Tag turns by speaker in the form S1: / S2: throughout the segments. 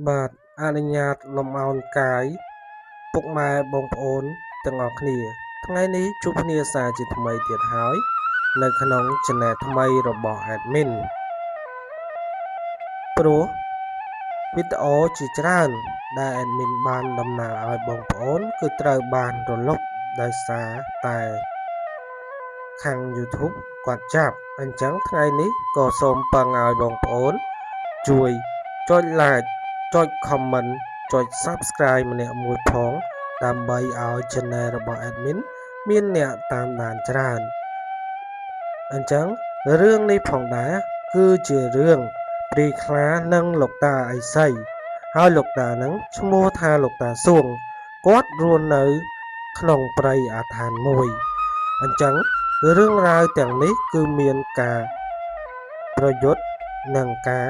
S1: បាទអនុញ្ញាតលំអោនកាយពុកម៉ែបងប្អូនទាំងអស់គ្នា ថ្ងៃនេះជួបគ្នាសារជាថ្មីទៀតហើយ នៅក្នុង Channel ថ្មីរបស់ Admin ព្រោះវីដេអូជាច្រើនដែល Admin បានតំណាងឲ្យបងប្អូន គឺត្រូវបានរលុបដោយសារតែខាង YouTube គាត់ចាប់អញ្ចឹងថ្ងៃនេះក៏សូមពឹងឲ្យបងប្អូន ជួយចុច Like ចុច Comment ចុច Subscribe ម្នាក់មួយផង ដើម្បីឲ្យ Channel របស់ Admin មានអ្នកតាមដានច្រើនអញ្ចឹងរឿងនេះផងដែរគឺជារឿងព្រាយខ្លានិងលោកតាឥសីហើយលោកតានឹងឈ្មោះថាលោកតាសួងគាត់រស់នៅក្នុងព្រៃអាឋានមួយអញ្ចឹងរឿងរ៉ាវទាំងនេះគឺមានការប្រយុទ្ធនិងការ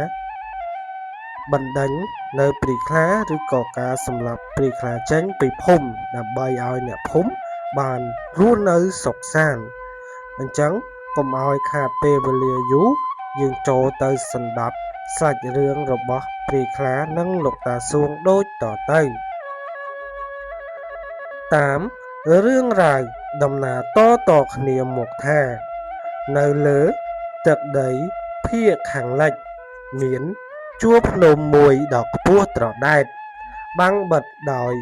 S1: បណ្ដេញនៅព្រាយខ្លាឬក៏ការសម្លាប់ព្រាយខ្លាចេញពីភូមិដើម្បីឲ្យអ្នកភូមិបានរស់នៅសុខសាន្តអញ្ចឹងកុំឲ្យខាតពេលវេលាយូរយើងចូលទៅស្ដាប់សាច់រឿងរបស់ព្រាយខ្លានិងលោកតាសួងដូចតទៅតាមរឿងរ៉ាវដំណើរតតគ្នាមកថា នៅលើទឹកដីភាគខាងលិចមានជួរភ្នំមួយដ៏ខ្ពស់ត្រដែតបាំងបិទដោយ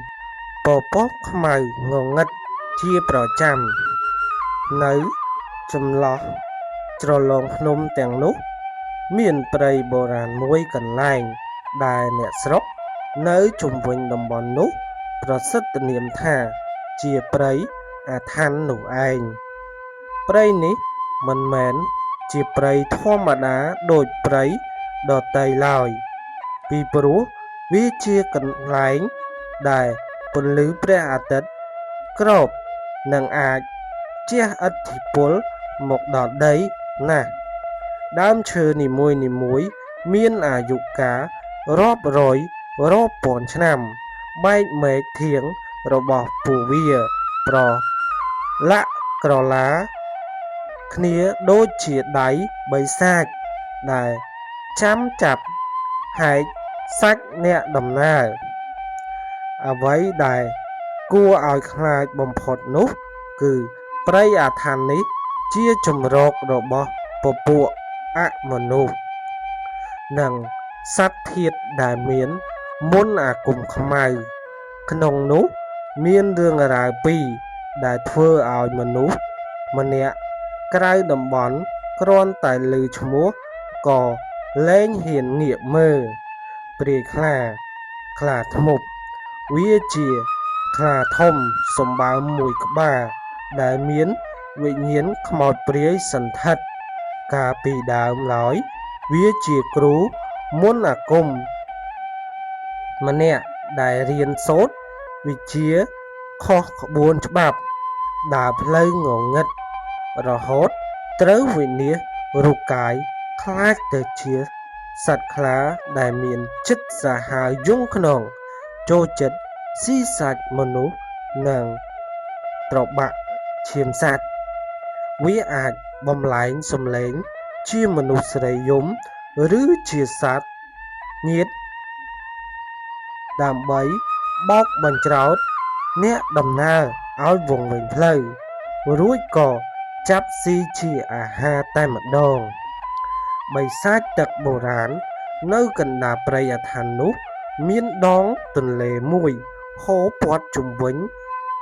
S1: ពពកខ្មៅងងឹតជាប្រចាំនៅចន្លោះជ្រលងភ្នំទាំងនោះ មានព្រៃបុរាណមួយកន្លែងដែលអ្នកស្រុកនៅជុំវិញតំបន់នោះប្រសិទ្ធនាមថាជាព្រៃអាថ៌នោះឯងព្រៃនេះមិនមែនជាព្រៃធម្មតាដូចព្រៃដទៃឡើយពីព្រោះវាជាកន្លែងដែលពន្លឺព្រះអាទិត្យគ្របនិងអាចជះឥទ្ធិពលមកដល់ដីណាស់ដើមឈើនីមួយៗមានអាយុកាលរាប់រយរាប់ពាន់ឆ្នាំបែកមែកធាងរបស់ពួកវាប្រលាក់ក្រឡាគ្នាដូចជាដៃបិសាចដែលចាំចាប់ហែកសាច់អ្នកដំណើរអ្វីដែលគួរឲ្យខ្លាចបំផុតនោះគឺព្រៃអាថ៌នេះជាជម្រករបស់ពពួកអមនុស្សនិងសត្វធាតុដែលមានមន្តអាគមខ្មៅក្នុងនោះមានរឿងរ៉ាវពីរដែលធ្វើឲ្យមនុស្សម្នាក់ក្រៅតំបន់គ្រាន់តែឮឈ្មោះក៏លែងហ៊ានងាកមើលព្រាយខ្លាខ្លាធ្មប់វាជាខ្លាធំសម្បើមមួយក្បាលដែលមានវិញ្ញាណខ្មោចព្រាយសន្ធិដ្ឋកាលពីដើមឡើយវាជាគ្រូមន្តអាគមម្នាក់ដែលរៀនសូត្រវិជ្ជាខុសក្បួនច្បាប់ដើរផ្លូវងងឹតរហូតត្រូវវិនាសរូបកាយក្លាយទៅជាសត្វខ្លាដែលមានចិត្តសាហាវយង់ឃ្នងចូលចិត្តស៊ីសាច់មនុស្សនិងត្របាក់ឈាមសត្វវាអាចបំលែងសំឡេងជាមនុស្សស្រីយំឬជាសត្វញៀតដើម្បីបោកបញ្ច្រោតអ្នកដំណើរឲ្យវង្វេងផ្លូវរួចក៏ចាប់ស៊ីជាអាហារតែម្ដងបិសាចទឹកបុរាណនៅកណ្ដាលព្រៃអាថ៌នោះមានដងទន្លេមួយហូរព័ទ្ធជុំវិញ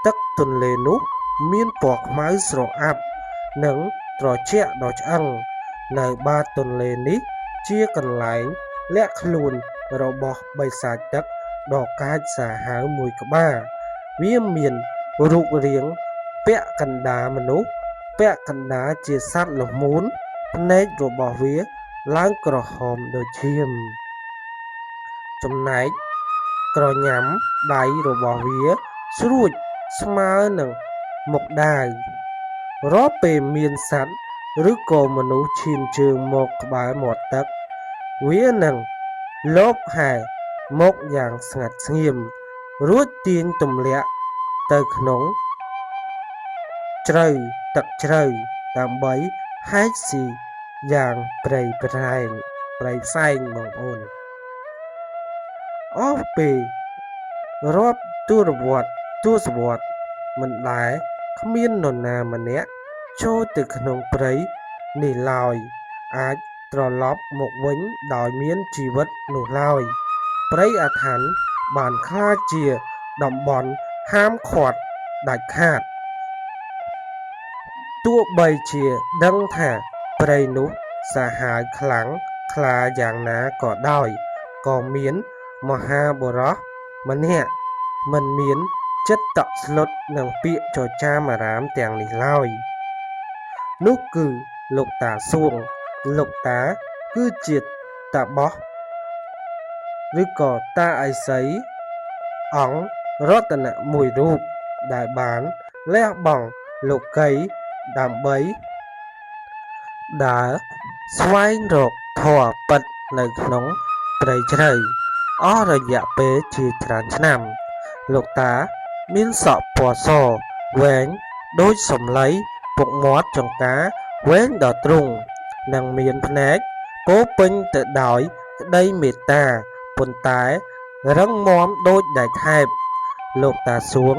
S1: ទឹកទន្លេនោះមានពណ៌ខ្មៅស្រអាប់និងត្រជាក់ដល់ឆ្អឹងនៅបាតទន្លេនេះជាកន្លែងលាក់ខ្លួនរបស់បិសាចទឹកដ៏កាចសាហាវមួយក្បាលវាមានរូបរាងពាក់កណ្ដាលមនុស្សពាក់កណ្ដាលជាសត្វល្មូនភ្នែករបស់វាឡើងក្រហមដូចឈាមចំណែកក្រញាំដៃរបស់វាស្រួចស្មើនឹងមុខដាវរាល់ពេលមានសត្វឬក៏មនុស្សឈានជើងមកក្បែរមាត់ទឹកវានឹងលបហែមកយ៉ាងស្ងាត់ស្ងៀមរួចទាញទម្លាក់ទៅក្នុងជ្រៅទឹកជ្រៅដើម្បីហែកស៊ីយ៉ាងព្រៃប្រែងព្រៃផ្សែងបងប្អូន អស់ពេលរាប់ទរវត្សទសវត្សមិនដែលគ្មាននរណាម្នាក់ចូលទៅក្នុងព្រៃនេះឡើយអាចត្រឡប់មកវិញដោយមានជីវិតនោះឡើយព្រៃអាថ៌កំបានក្លាយជាតំបន់ហាមឃាត់ដាច់ខាតទោះបីជាដឹងថាព្រៃនោះសាហាវខ្លាំងក្លាយ៉ាងណាក៏ដោយក៏មានមហាបុរសម្នាក់មិនមានចិត្តតក់ស្លុតនឹងពាក្យចចាមអារាមទាំងនេះឡើយនោះគឺលោកតាសួងលោកតាគឺជាតាបោះឬក៏តាឥសីអង្គរតនមួយរូបដែលបានលះបង់លោកីយ៍ដើម្បីដើរស្វែងរកធម៌ពិតនៅក្នុងព្រៃជ្រៅអស់រយៈពេលជាច្រើនឆ្នាំលោកតាមានសក់ពណ៌សវែងដូចសំឡីពុកមាត់ចង្ការវែងដល់ទ្រូងនិងមានភ្នែកពោរពេញទៅដោយក្តីមេត្តាប៉ុន្តែរឹងមាំដូចដែកថែបលោកតាសួង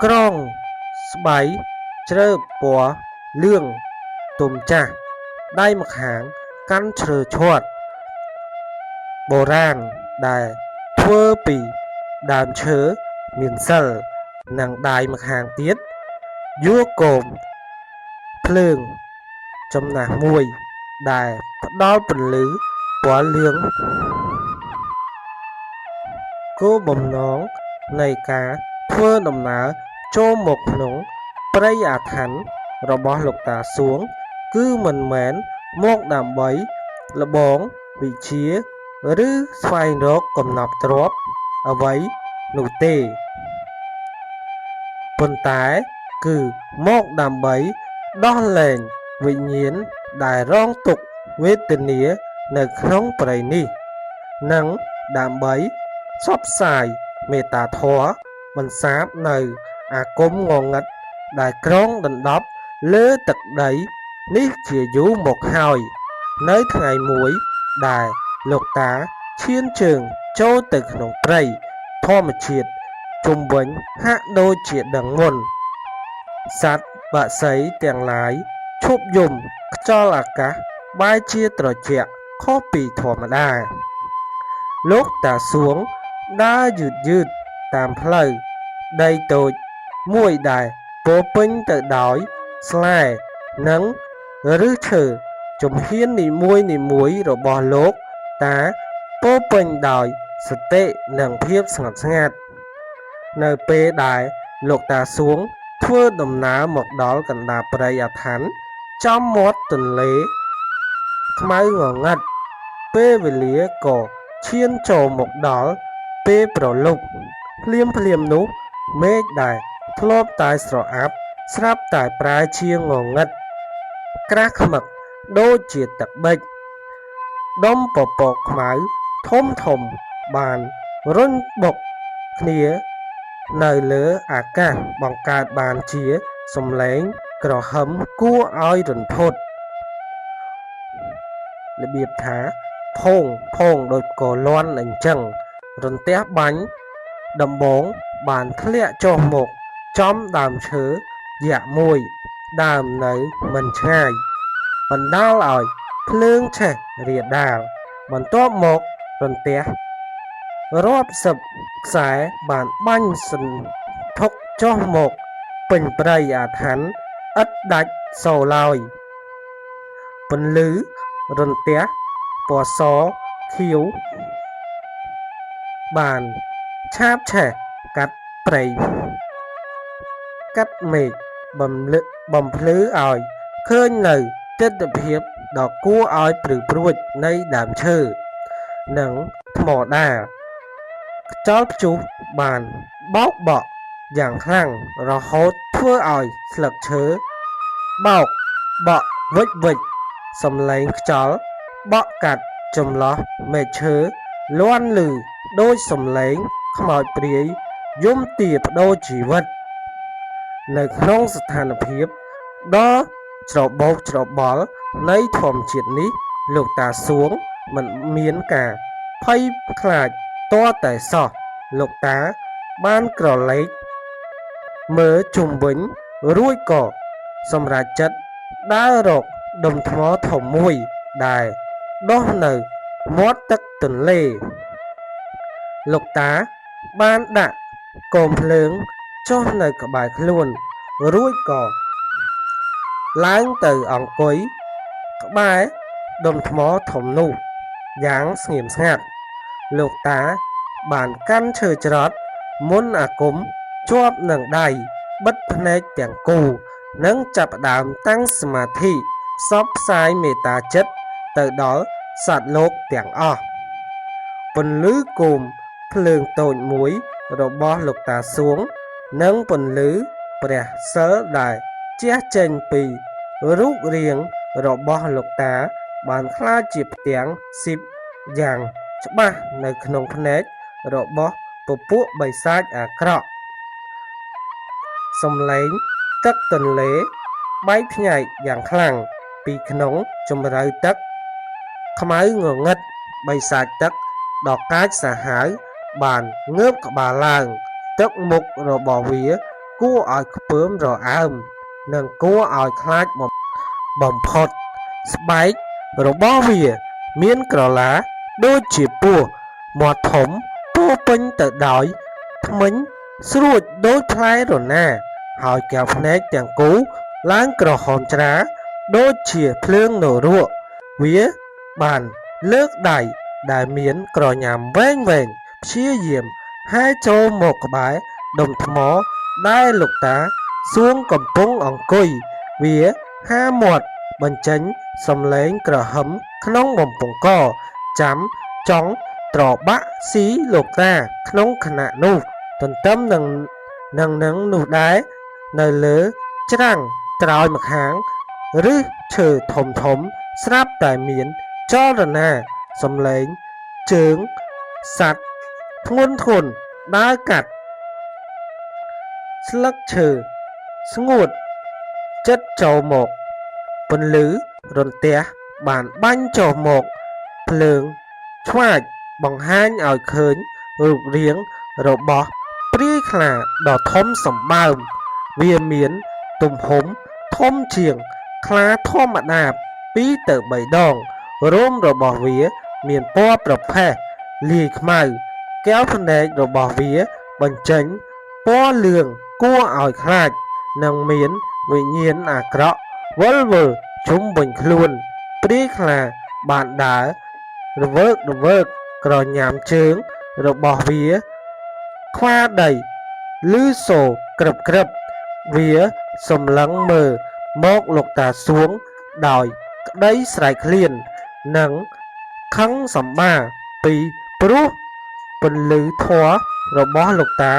S1: ក្រងស្បៃជ្រើពណ៌លឿងទុំចាស់ដៃម្ខាងកាន់ឈើឆ័ត្របុរាណដែលធ្វើពីដើមឈើមានសិលនិងដៃម្ខាងទៀតយួរគោមភ្លើងចំណាស់មួយដែលផ្ដល់ពន្លឺពណ៌លឿងគោលបំណងនៃការធ្វើដំណើរចូលមកក្នុងព្រៃអាថ៌កំរបស់លោកតាសួងគឺមិនមែនមកដើម្បីល្បងវិជ្ជាឬស្វែងរកកំណប់ទ្រព្យអ្វីនោះទេប៉ុន្តែគឺមកដើម្បីដោះលែងវិញ្ញាណដែលរងទុក្ខវេទនានៅក្នុងព្រៃនេះនិងដើម្បីផ្សព្វផ្សាយមេត្តាធម៌បន្សាបនៅអាគមងងឹតដែលគ្រងដណ្ដប់លើទឹកដីនេះជាយូរមកហើយនៅថ្ងៃមួយដែលលោកតាឈានជើងចូលទៅក្នុងព្រៃធម្មជាតិជុំវិញហាក់ដូចជាដឹងមុនសត្វបក្សីទាំងឡាយឈប់យំខ្យល់អាកាសបែរជាត្រជាក់ខុសពីធម្មតាលោកតាសួងដើរយឺតយឺតតាមផ្លូវដីតូចមួយដែលពោរពេញទៅដោយស្លែនិងឫសឈើជំហាននីមួយៗរបស់លោកតាពោរពេញដោយសតិនិងភាពស្ងប់ស្ងាត់នៅពេលដែលលោកតាសួងធ្វើដំណើរមកដល់កណ្ដាលព្រៃអាថ៌កំចំមាត់ទន្លេខ្មៅងងឹតពេលវេលាក៏ឈានចូលមកដល់ពេលព្រលប់ភ្លាមភ្លាមនោះមេឃដែលធ្លាប់តែស្រអាប់ស្រាប់តែប្រែជាងងឹតក្រាស់ខ្មឹកដូចជាទឹកប៊ិចដុំពពកខ្មៅធំធំបានរុញបុកគ្នានៅលើអាកាសបង្កើតបានជាសំឡេងក្រហឹមគួរឲ្យរន្ធត់របៀបថាផោងផោងដូចកលាន់អញ្ចឹងរន្ទះបាញ់ដំបងបានធ្លាក់ចុះមកចំដើមឈើយក្សមួយដើមនៅមិនឆ្ងាយបណ្ដាលឲ្យភ្លើងឆេះរាលដាលបន្ទាប់មករន្ទះរាប់សិបខ្សែបានបាញ់សន្ធុកចុះមកពេញព្រៃអាថ៌កំឥតដាច់សូរឡើយពន្លឺរន្ទះពណ៌សខៀវបានឆាបឆេះកាត់ព្រៃកាត់មេឃបំលឹកបំភ្លឺឲ្យឃើញនៅទិដ្ឋភាពដ៏គួរឲ្យព្រឺព្រួចនៃដើមឈើនិងថ្មដាខ្យល់ព្យុះបានបោកបក់យ៉ាងខ្លាំងរហូតធ្វើឲ្យស្លឹកឈើបោកបក់វិចវិចសំឡេងខ្យល់បក់កាត់ចម្លោះមែកឈើលាន់ឮដូចសំឡេងខ្មោចព្រាយយំទាប្ដូរជីវិតនៅក្នុងស្ថានភាពដ៏ច្របូកច្របល់នៃធម្មជាតិនេះលោកតាសួងមិនមានការភ័យខ្លាច ទាល់តែសោះលោកតាបានក្រឡេកមើលជុំវិញរួចក៏សម្រេចចិត្តដើររកដុំថ្មធំមួយដែលដុះនៅមាត់ទឹកទន្លេលោកតាបានដាក់គោមភ្លើងចុះនៅក្បែរខ្លួនរួចក៏ឡើងទៅអង្គុយក្បែរដុំថ្មធំនោះយ៉ាងស្ងៀមស្ងាត់លោកតាបានកាន់ឈើច្រត់មន្តអាគមជាប់នឹងដៃបិទភ្នែកទាំងគូនិងចាប់ផ្ដើមតាំងសមាធិផ្សព្វផ្សាយមេត្តាចិត្តទៅដល់សត្វលោកទាំងអស់ពន្លឺគោមភ្លើងតូចមួយរបស់លោកតាសួងនិងពន្លឺព្រះសិលដែលជះចេញពីរូបរាងរបស់លោកតាបានក្លាយជាផ្ទាំងស៊ីបយ៉ាងច្បាស់នៅក្នុងភ្នែករបស់ពពួកបិសាចអាក្រក់សំឡេងទឹកទន្លេបែកភ្ញែកយ៉ាងខ្លាំងពីក្នុងជម្រៅទឹកខ្មៅងងឹតបិសាចទឹកដ៏កាចសាហាវបានងើបក្បាលឡើងទឹកមុខរបស់វាគួរឲ្យខ្ពើមរអើមនិងគួរឲ្យខ្លាចបំផុតស្បែករបស់វាមានក្រឡាដូចជាពស់មាត់ធំពោរពេញទៅដោយធ្មេញស្រួចដូចផ្លែរណាហើយកែវភ្នែកទាំងគូឡើងក្រហមច្រាដូចជាភ្លើងនរកវាបានលើកដៃដែលមានក្រញាំវែងៗព្យាយាមហែចូលមកក្បែរដុំថ្មដែលលោកតាសួងកំពុងអង្គុយវាហាមាត់បញ្ចេញសំឡេងក្រហឹមក្នុងបំពង់កចាំចង់ត្របាក់ស៊ីលោកតាក្នុងខណៈនោះទន្ទឹមនឹងនឹងនឹងនោះដែរនៅលើច្រាំងត្រើយម្ខាងឬឈើធំធំស្រាប់តែមានចលនាសំឡេងជើងសត្វធ្ងន់ធ្ងន់ដើរកាត់ស្លឹកឈើស្ងួតចិត្តចូលមកពន្លឺរន្ទះបានបាញ់ចុះមកភ្លើងឆ្វាចបង្ហាញឲ្យឃើញរូបរាងរបស់ព្រាយខ្លាដ៏ធំសម្បើមវាមានទំហំធំជាងខ្លាធម្មតា2ទៅ3ដងរោមរបស់វាមានពណ៌ប្រផេះលាយខ្មៅកែវភ្នែករបស់វាបញ្ចេញពណ៌លឿងគួរឲ្យខ្លាចនិងមានវិញ្ញាណអាក្រក់វិលវល់ជុំវិញខ្លួនព្រាយខ្លាបានដើររវើករវើកក្រញាំជើងរបស់វាខ្វាដីឮសូរក្រឹបក្រឹបវាសម្លឹងមើលមកលោកតាសួងដោយក្តីស្រែកឃ្លាននិងខឹងសម្បាពីព្រោះពន្លឺធម៌របស់លោកតា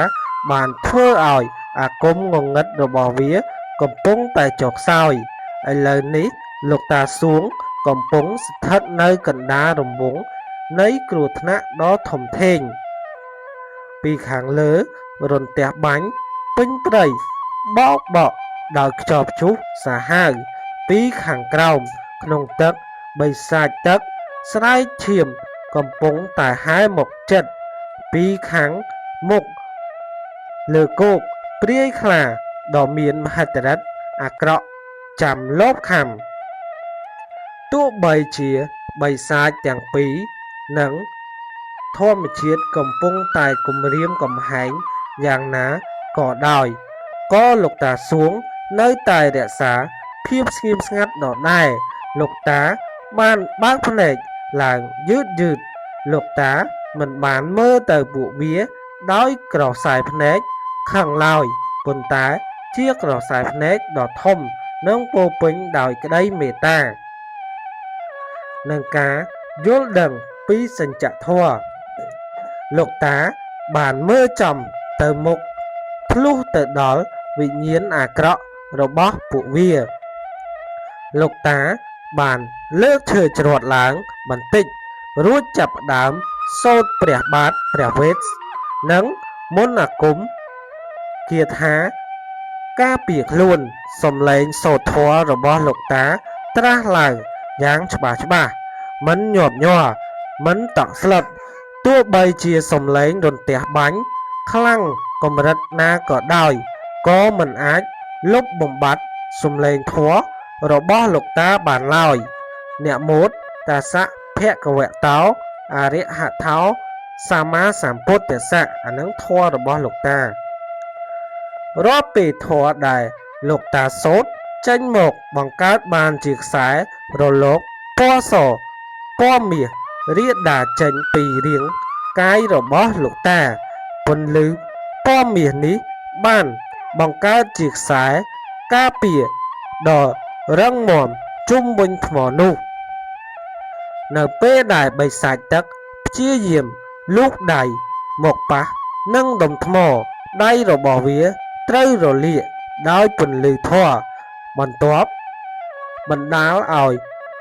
S1: បានធ្វើឲ្យអាគមងងឹតរបស់វាកំពុងតែចុះខ្សោយឥឡូវនេះលោកតាសួងកំពុងស្ថិតនៅកណ្ដាលរង្វង់នៃគ្រោះថ្នាក់ដ៏ធំធេងពីខាងលើរន្ទះបាញ់ពេញព្រៃបោកបក់ដោយខ្យល់ព្យុះសាហាវពីខាងក្រោមក្នុងទឹកបិសាចទឹកស្រែកឈាមកំពុងតែហែមកចិត្តពីខាងមុខលើគោកព្រាយខ្លាដ៏មានមហិទ្ធិឫទ្ធិអាក្រក់ចាំលបខំទោះបីជាបិសាចទាំងពីរនិងធម្មជាតិកំពុងតែគំរាមកំហែងយ៉ាងណាក៏ដោយក៏លោកតាសួងនៅតែរក្សាភាពស្ងៀមស្ងាត់ដដែលលោកតាបានបើកភ្នែកឡើងយឺតយឺតលោកតាមិនបានមើលទៅពួកវាដោយក្រសែភ្នែកខឹងឡើយប៉ុន្តែជាក្រសែភ្នែកដ៏ធំនិងពោរពេញដោយក្តីមេត្តានិងការយល់ដឹងពីសច្ចធម៌លោកតាបានមើលចំទៅមុខភ្លោះទៅដល់វិញ្ញាណអាក្រក់របស់ពួកវាលោកតាបានលើកឈើច្រត់ឡើងបន្តិចរួចចាប់ផ្ដើមសូត្រព្រះបាទព្រះវេទនិងមន្តអាគមគាថាការពារខ្លួនសំឡេងសូត្រធម៌របស់លោកតាត្រាស់ឡើងយ៉ាងច្បាស់ច្បាស់មិនញាប់ញ័រមិនតក់ស្លុត ទោះបីជាសំឡេងរន្ទះបាញ់ខ្លាំងកម្រិតណាក៏ដោយ ក៏មិនអាចលុបបំបាត់សំឡេងធម៌របស់លោកតាបានឡើយនមោតស្សៈភគវតោអរិហថោសម្មាសម្ពុទ្ធស្សៈអានឹងធម៌របស់លោកតារាល់ពេលធម៌ដែលលោកតាសូត្រចេញមកបង្កើតបានជាខ្សែរលកពណ៌សពណ៌មាសរាលដាលចេញពីរាងកាយរបស់លោកតាពន្លឺពណ៌មាសនេះបានបង្កើតជាខ្សែការពារដ៏រឹងមាំជុំវិញថ្មនោះនៅពេលដែលបិសាចទឹកព្យាយាមលូកដៃមកប៉ះនឹងដុំថ្មដៃរបស់វាត្រូវរលាកដោយពន្លឺធម៌បន្ទាប់បណ្ដាលឲ្យ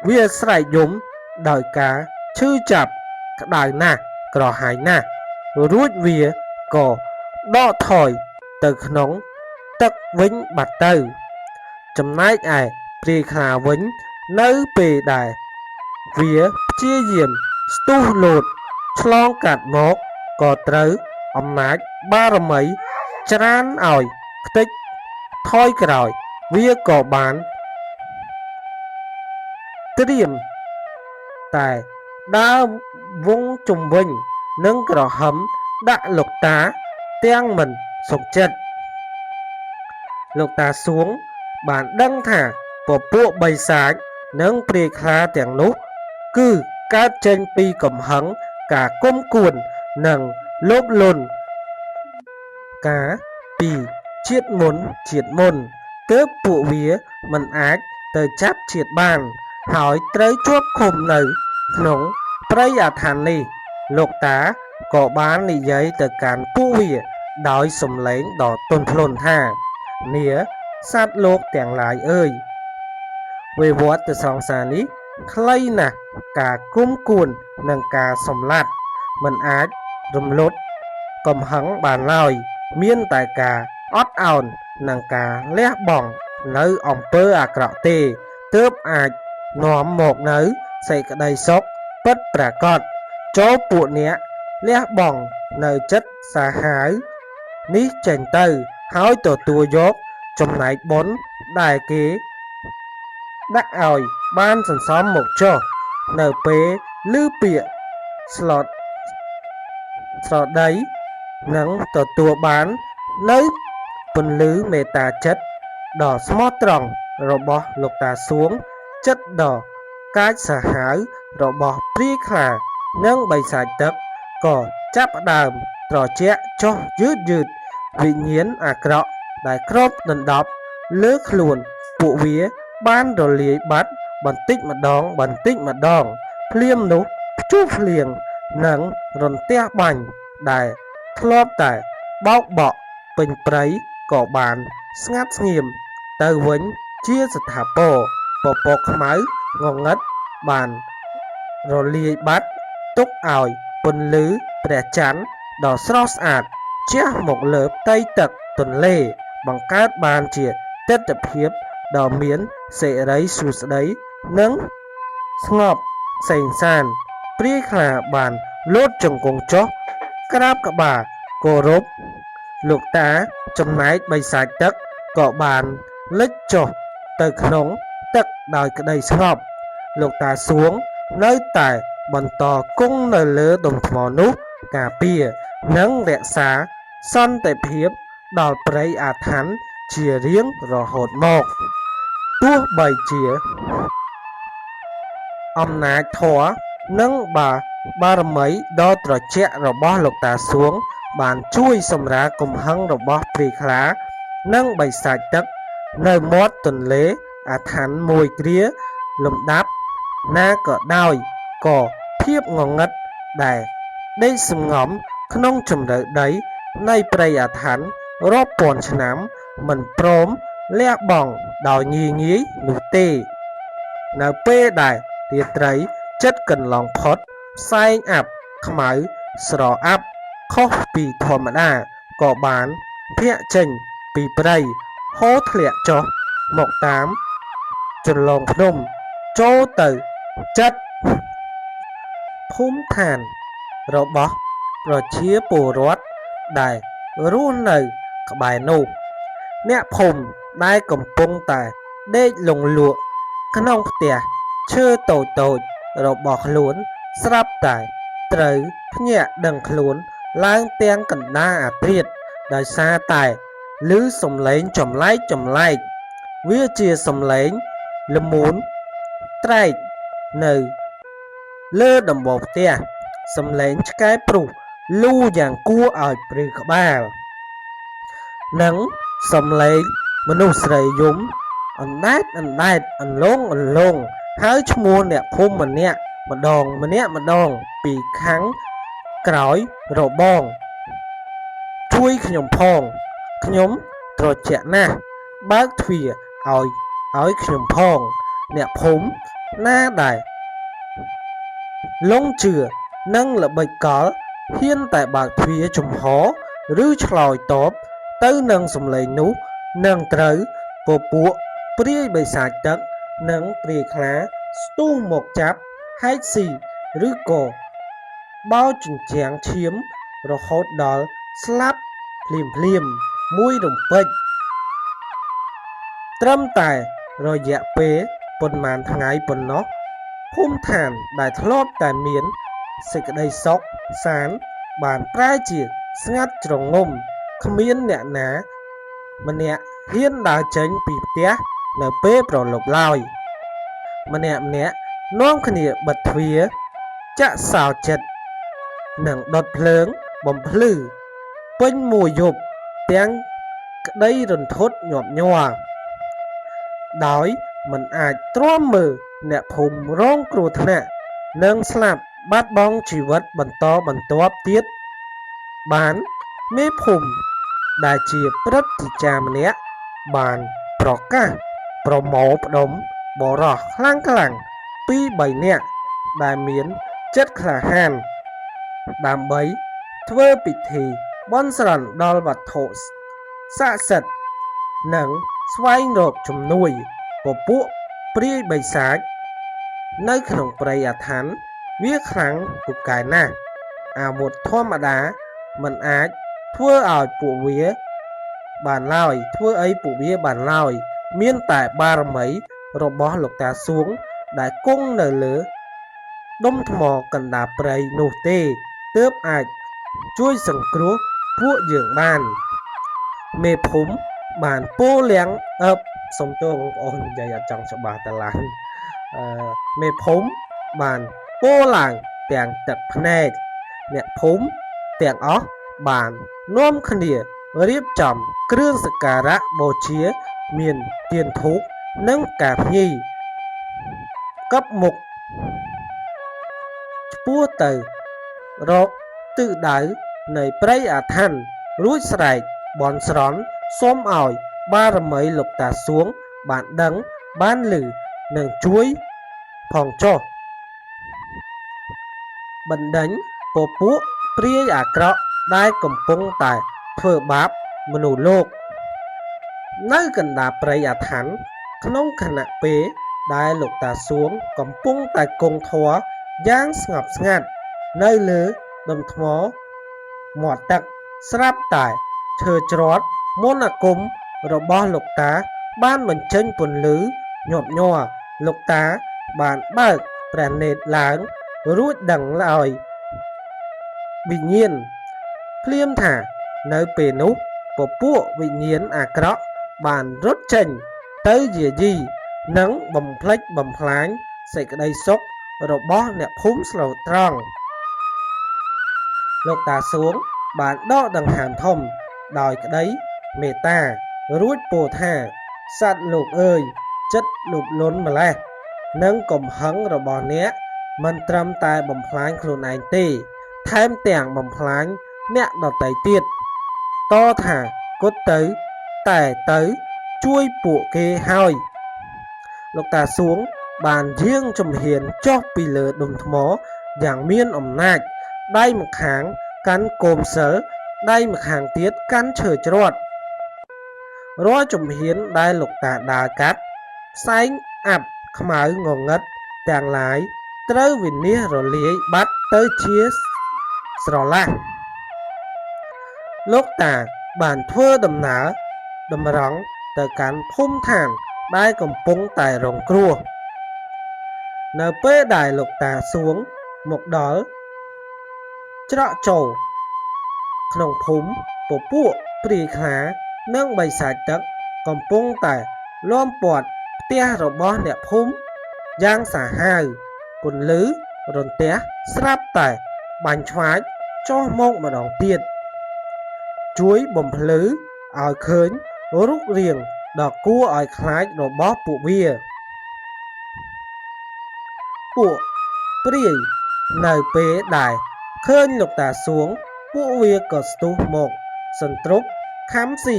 S1: វាស្រែកយំដោយការឈឺចាប់ក្តៅណាស់ក្រហាយណាស់រួចវាក៏ដកថយទៅក្នុងទឹកវិញបាត់ទៅចំណែកឯព្រាយខ្លាវិញនៅពេលដែលវាព្យាយាមស្ទុះលោតឆ្លងកាត់មកក៏ត្រូវអំណាចបារមីច្រានឲ្យខ្ទេចថយក្រោយវាក៏បានត្រៀមតែដើរវងជុំវិញនឹងក្រហមដាក់លោកតាទាំងមិនសុខចិត្តលោកតាសួងបានដឹងថាពពួកបិសាចនិងព្រាយខ្លាទាំងនោះគឺកើតចេញពីកំហឹងការគុំគួននិងលោភលន់ការពីជាតិមុនជាតិមុនទើបពួកវាមិនអាចទៅចាប់ជាតិបានហើយត្រូវជាប់ឃុំនៅក្នុងព្រៃអាថ៌នេះលោកតាក៏បាននិយាយទៅកាន់ពួកវាដោយសំឡេងដ៏ទន់ភ្លន់ថានាសត្វលោកទាំងឡាយអើយវិវត្តសង្សារនេះខ្លីណាស់ការគុំគួននិងការសម្លាប់មិនអាចរំលត់កំហឹងបានឡើយមានតែការអត់ឱននិងការលះបង់នៅអំពើអាក្រក់ទេទើបអាចនាំមកនៅសេចក្តីសុខពិតប្រាកដចូលពួកអ្នកលះបង់នៅចិត្តសាហាវនេះចេញទៅហើយទទួលយកចំណែកបុណ្យដែលគេដាក់ឲ្យបានសន្សំមកចុះនៅពេលឮពាក្យស្លុតស្រដីនិងទទួលបាននៅពន្លឺមេត្តាចិត្តដ៏ស្មោះត្រង់របស់លោកតាសួងចិត្តដ៏កាចសាហាវរបស់ព្រាយខ្លានិងបិសាចទឹកក៏ចាប់ផ្ដើមត្រជាក់ចុះយឺតយឺតវិញ្ញាណអាក្រក់ដែលគ្របដណ្ដប់លើខ្លួនពួកវាបានរលាយបាត់បន្តិចម្ដងបន្តិចម្ដងភ្លាមនោះព្យុះភ្លៀងនិងរន្ទះបាញ់ដែលធ្លាប់តែបោកបក់ពេញព្រៃក៏បានស្ងាត់ស្ងៀមទៅវិញជាស្ថាពរពពកខ្មៅងងឹតបានរលាយបាត់ទុកឲ្យពន្លឺព្រះច័ន្ទដ៏ស្រស់ស្អាតជះមកលើផ្ទៃទឹកទន្លេបង្កើតបានជាទិដ្ឋភាពដ៏មានសិរីសួស្តីនិងស្ងប់សេងសានព្រាយខ្លាបានលោតជង្គង់ចុះក្រាបក្បាលគោរពលោកតាចំណែកបិសាចទឹកក៏បានលិចចុះទៅក្នុងទឹកដោយក្តីស្ងប់លោកតាសួងនៅតែបន្តគង់នៅលើដុំថ្មនោះការពារនិងរក្សាសន្តិភាពដល់ព្រៃអាថ៌ជារៀងរហូតមកទោះបីជាអំណាចធម៌និងបារមីដ៏ត្រជាក់របស់លោកតាសួងបានជួយសម្រាលកំហឹងរបស់ព្រាយខ្លានិងបិសាចទឹកនៅមាត់ទន្លេអាថ៌មួយគ្រាលំដាប់ណាក៏ដោយក៏ភាពងងឹតដែលដេកសំងំក្នុងជម្រៅដីនៃព្រៃអាថ៌រាប់ពាន់ឆ្នាំមិនព្រមលះបង់ដោយងាយងាយនោះទេនៅពេលដែលរាត្រីចិត្តកន្លងផុតផ្សែងអាប់ខ្មៅស្រអាប់ខុសពីធម្មតាក៏បានភាក់ចេញពីព្រៃហូរធ្លាក់ចុះមកតាមជ្រលងភ្នំចូលទៅចិត្តភូមិឋាន របស់ប្រជាពលរដ្ឋដែលរស់នៅក្បែរនោះ អ្នកភូមិដែលកំពុងតែដេកលង់លក់ក្នុងផ្ទះឈើតូចៗរបស់ខ្លួនស្រាប់តែត្រូវភ្ញាក់ដឹងខ្លួនឡើងទាំងកណ្ដាលអាធ្រាត្រដោយសារតែឮសំឡេងចម្លែកចម្លែកវាជាសំឡេងល្មូនត្រែកនៅលើដំបូលផ្ទះសំឡេងឆ្កែព្រុសលូយ៉ាងគួរឲ្យព្រឺក្បាល និងសំឡេងមនុស្សស្រីយំអណ្ដែតអណ្ដែតអន្លងអន្លងហើយឈ្មោះអ្នកភូមិម្នាក់ម្ដងម្នាក់ម្ដងពីខាងក្រោយរបងជួយខ្ញុំផងខ្ញុំត្រជាក់ណាស់បើកទ្វារឲ្យឲ្យខ្ញុំផងអ្នកភូមិណាដែលលងជឿនិងល្បិចកលហ៊ានតែបើកទ្វារចំហឬឆ្លើយតប ទៅនឹងសំឡេងនោះនឹងត្រូវពពួកព្រាយបិសាចទឹកនិងព្រាយខ្លាស្ទុះមកចាប់ហែកស៊ីឬក៏បោចជញ្ជាំងឈាមរហូតដល់ស្លាប់ភ្លាមៗមួយរំពេចត្រឹមតែរយៈពេលប៉ុន្មានថ្ងៃប៉ុណ្ណោះភូមិឋានដែលធ្លាប់តែមានសេចក្តីសុខសាន្តបានប្រែជាស្ងាត់ជ្រងំគ្មានអ្នកណាម្នាក់ហ៊ានដើរចេញពីផ្ទះនៅពេលព្រលប់ឡើយម្នាក់ៗនាំគ្នាបិទទ្វារចាក់សោចិត្តនិងដុតភ្លើងបំភ្លឺពេញមួយយប់ទាំងក្តីរន្ធត់ញាប់ញ័រដោយមិនអាចទ្រាំមើលអ្នកភូមិរងគ្រោះថ្នាក់និងស្លាប់បាត់បង់ជីវិតបន្តបន្ទាប់ទៀតបានមេភូមិដែលជាព្រឹទ្ធាចារ្យម្នាក់បានប្រកាសប្រមូលផ្ដុំបុរសខ្លាំងៗពីរបីនាក់ដែលមានចិត្តក្លាហានដើម្បីធ្វើពិធីបន់ស្រន់ដល់វត្ថុស័ក្តិសិទ្ធិនិងស្វែងរកជំនួយពពួកព្រាយបិសាចនៅក្នុងព្រៃអាថ៌វាខ្លាំងពូកែណាស់អាវុធធម្មតាមិនអាចធ្វើឲ្យពួកវាបានឡើយធ្វើអីពួកវាបានឡើយមានតែបារមីរបស់លោកតាសួងដែលគង់នៅលើដុំថ្មកណ្ដាលព្រៃនោះទេទើបអាចជួយសង្គ្រោះពួកយើងបានមេភូមិបានពោលលៀងអឹបសុំទោសបងប្អូននិយាយអត់ចង់ច្បាស់តឡើងអឺមេភូមិបានពោលឡើងទាំងទឹកភ្នែកអ្នកភូមិទាំងអស់បាននាំគ្នារៀបចំគ្រឿងសក្ការៈបូជាមានទៀនធូបនិងផ្កាភ្ញីកឹបមុខឆ្ពោះទៅរកទិសដៅនៃព្រៃអាថ៌រួចស្រែកបន់ស្រន់សូមឲ្យបារមីលោកតាសួងបានដឹងបានឮនិងជួយផងចុះបណ្ដេញពពួកព្រាយអាក្រក់ដែលកំពុងតែធ្វើបាបមនុស្សលោកនៅកណ្ដាលព្រៃអាថ៌ក្នុងខណៈពេលដែលលោកតាសួងកំពុងតែគង់ធម៌យ៉ាងស្ងប់ស្ងាត់នៅលើដុំថ្មមាត់ទឹកស្រាប់តែឈើច្រត់មន្តអាគមរបស់លោកតាបានបញ្ចេញពន្លឺញាប់ញ័រលោកតាបានបើកព្រះនេត្រឡើងរួចដឹងឡើយវិញ្ញាណភ្លាមថានៅពេលនោះពពួកវិញ្ញាណអាក្រក់បានរត់ចេញទៅយាយីនិងបំផ្លិចបំផ្លាញសេចក្តីសុខរបស់អ្នកភូមិស្លូតត្រង់លោកតាសួងបានដកដង្ហើមធំដោយក្តីមេត្តារួចពោលថាសត្វលោកអើយចិត្តលោភលន់ម្លេះនិងកំហឹងរបស់អ្នកមិនត្រឹមតែបំផ្លាញខ្លួនឯងទេថែមទាំងបំផ្លាញអ្នកដទៃទៀតតថាគត់ទៅតែទៅជួយពួកគេហើយលោកតាសួងបានយាងជំហានចុះពីលើដុំថ្មយ៉ាងមានអំណាចដៃម្ខាងកាន់គោមសិលដៃម្ខាងទៀតកាន់ឈើច្រត់រាល់ជំហានដែលលោកតាដើរកាត់ផ្សែងអាប់ខ្មៅងងឹតទាំងឡាយត្រូវវិនាសរលាយបាត់ទៅជា ស្រឡះលោកតាបានធ្វើដំណើរតម្រង់ទៅកាន់ភូមិឋានដែលកំពុងតែរងគ្រោះនៅពេលដែលលោកតាសួងមកដល់ច្រកចូលក្នុងភូមិពពួកព្រាយខ្លានិងបិសាចទឹកកំពុងតែលាំព័ទ្ធផ្ទះរបស់អ្នកភូមិយ៉ាងសាហាវពន្លឺរន្ទះស្រាប់តែបាញ់ឆ្វាចចុះមកម្ដងទៀតជួយបំភ្លឺឲ្យឃើញរូបរាងដ៏គួរឲ្យខ្លាចរបស់ពួកវាពួកព្រាយនៅពេលដែលឃើញលោកតាសួងពួកវាក៏ស្ទុះមកសន្ទ្រប់ខំស៊ី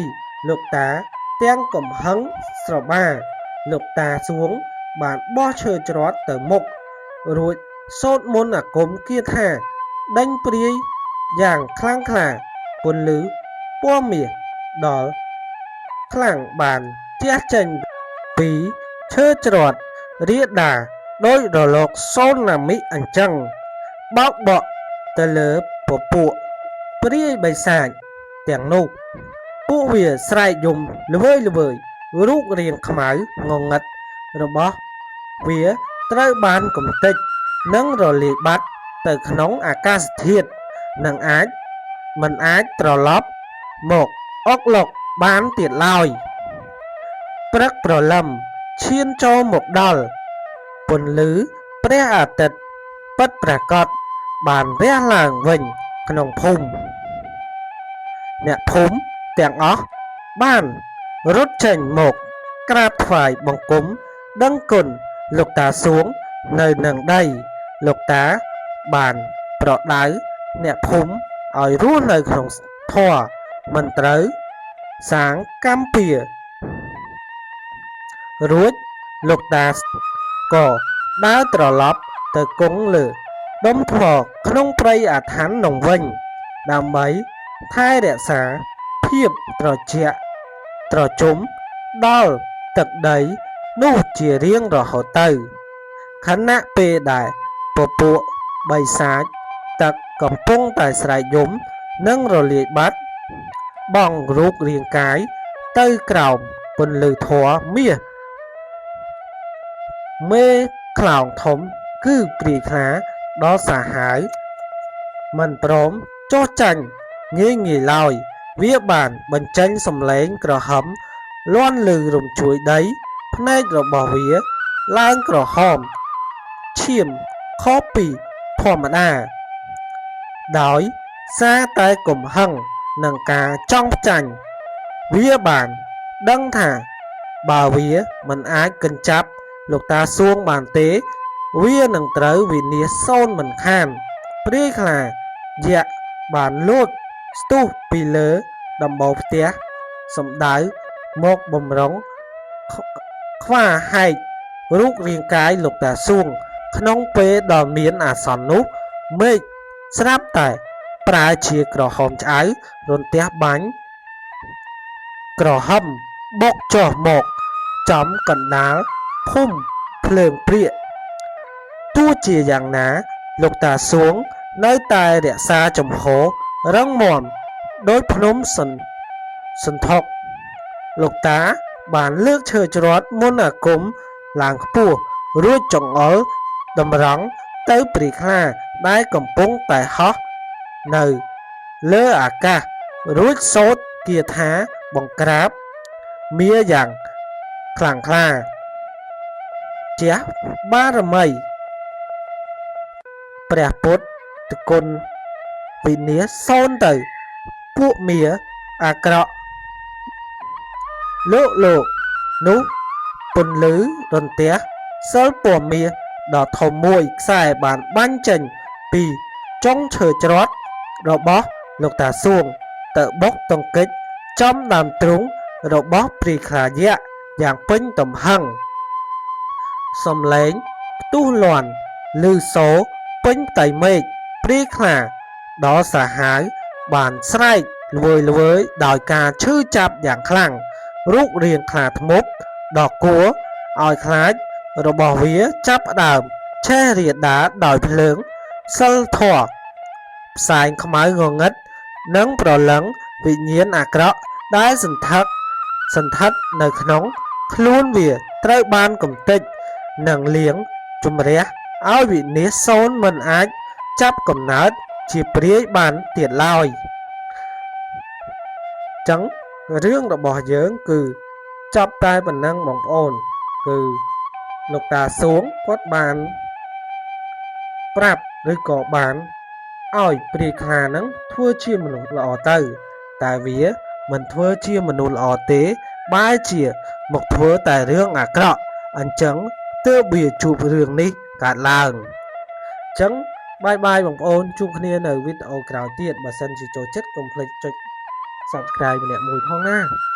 S1: លោកតាទាំងកំហឹងស្របាលោកតាសួងបានបោះឈើច្រត់ទៅមុខរួចសូត្រមន្តអាគមគាថាដេញព្រាយយ៉ាងខ្លាំងក្លាពន្លឺពណ៌មាសដល់ខ្លាំងបានជះចេញពីឈើច្រត់រាលដាលដោយរលកសូណាមិអញ្ចឹងបោកបក់ទៅលើពពួកព្រាយបិសាចទាំងនោះពួកវាស្រែកយំល្វើយល្វើយរូបរាងខ្មៅងងឹតរបស់វាត្រូវបានកំទេចនិងរលាយបាត់ទៅក្នុងអាកាសធាតុនិងអាចមិនអាចត្រឡប់មកអុកឡុកបានទៀតឡើយព្រឹកព្រលឹមឈានចូលមកដល់ពន្លឺព្រះអាទិត្យពិតប្រាកដបានរះឡើងវិញក្នុងភូមិអ្នកភូមិទាំងអស់បានរត់ចេញមកក្រាបថ្វាយបង្គំដឹងគុណលោកតាសួងនៅនឹងដីលោកតាបានប្រដៅអ្នកភូមិឲ្យរស់នៅក្នុងធម៌មិនត្រូវសាងកម្មពៀរួចលោកតាក៏ដើរត្រឡប់ទៅគង់លើដុំថ្មក្នុងព្រៃអាថ៌នោះវិញដើម្បីថែរក្សាភាពត្រជាក់ត្រជុំដល់ទឹកដីនោះជារៀងរហូតទៅខណៈពេលដែលពពួកបិសាចទឹកកំពុងតែស្រែកយំនិងរលាយបាត់បង់រូបរាងកាយទៅក្រោមពន្លឺធម៌មាសមេខ្លោងធំគឺព្រាយខ្លាដ៏សាហាវមិនព្រមចុះចាញ់ងាយងាយឡើយវាបានបញ្ចេញសំឡេងក្រហមលាន់ឮរំជួយដីភ្នែករបស់វាឡើងក្រហមឈាមខុសពីធម្មតាដោយសារតែកំហឹងនិងការចង់ចាញ់វាបានដឹងថាបើវាមិនអាចកញ្ចាប់លោកតាសួងបានទេវានឹងត្រូវវិនាសសូន្យមិនខានព្រាយខ្លាយក្សបានលោតស្ទុះពីលើដំបូលផ្ទះសំដៅមកបំរុងខ្វាហែករូបរាងកាយលោកតាសួងក្នុងពេលដ៏មានអាសន្ននោះមេឃស្រាប់តែប្រើជាក្រហមឆ្អៅរន្ទះបាញ់ក្រហមបុកចុះមកចំកណ្ដាលភូមិភ្លើងព្រាកទោះជាយ៉ាងណាលោកតាសួងនៅតែរក្សាជំហររឹងមាំដោយភ្នំសន្សន្ធុកលោកតាបានលើកឈើច្រត់មន្តអាគមឡើងខ្ពស់រួចចង្អុលតម្រង់ទៅព្រាយខ្លាដែលកំពុងតែហោះនៅលើអាកាសរួចសូត្រគាថាបង្ក្រាបមាយ៉ាងខ្លាំងក្លាជះបារមីព្រះពុទ្ធគុណវិនាសសូន្យទៅពួកមាអាក្រក់លោកលោកនោះពន្លឺរន្ទះសិលពណ៌មាសដ៏ធំមួយខ្សែបានបាញ់ចេញពីចុងឈើច្រត់របស់លោកតាសួងទៅបុកទង្គិចចំដើមទ្រូងរបស់ព្រាយខ្លាយក្សយ៉ាងពេញទំហឹងសំឡេងផ្ទុះលាន់ឮសូរពេញផ្ទៃមេឃព្រាយខ្លាដ៏សាហាវបានស្រែកល្វើយល្វើយដោយការឈឺចាប់យ៉ាងខ្លាំងរូបរាងខ្លាធ្មប់ដ៏គួរឲ្យខ្លាចរបស់វាចាប់ផ្ដើមឆេះរាលដាលដោយភ្លើងសិលធម៌ ផ្សែងខ្មៅងងឹតនិងប្រលឹងវិញ្ញាណអាក្រក់ដែលសន្ធឹកសន្ធិដ្ឋនៅក្នុងខ្លួនវាត្រូវបានកំទេចនិងលាងជម្រះឲ្យវិនាសសូន្យមិនអាចចាប់កំណើតជាព្រាយបានទៀតឡើយចឹងរឿងរបស់យើងគឺចប់តែប៉ុណ្ណឹងបងប្អូនគឺលោកតាសួងគាត់បានប្រាប់ឬក៏បានឲ្យព្រាយខ្លាហ្នឹងធ្វើជាមនុស្សល្អទៅ តែវាមិនធ្វើជាមនុស្សល្អទេបែរជាមកធ្វើតែរឿងអាក្រក់អញ្ចឹងទើបវាជួបរឿងនេះកើតឡើងអញ្ចឹង bye bye បងប្អូនជួបគ្នានៅវីដេអូក្រោយទៀតបើសិនជាចូលចិត្តកុំភ្លេចចុច Subscribe ម្នាក់មួយផងណា។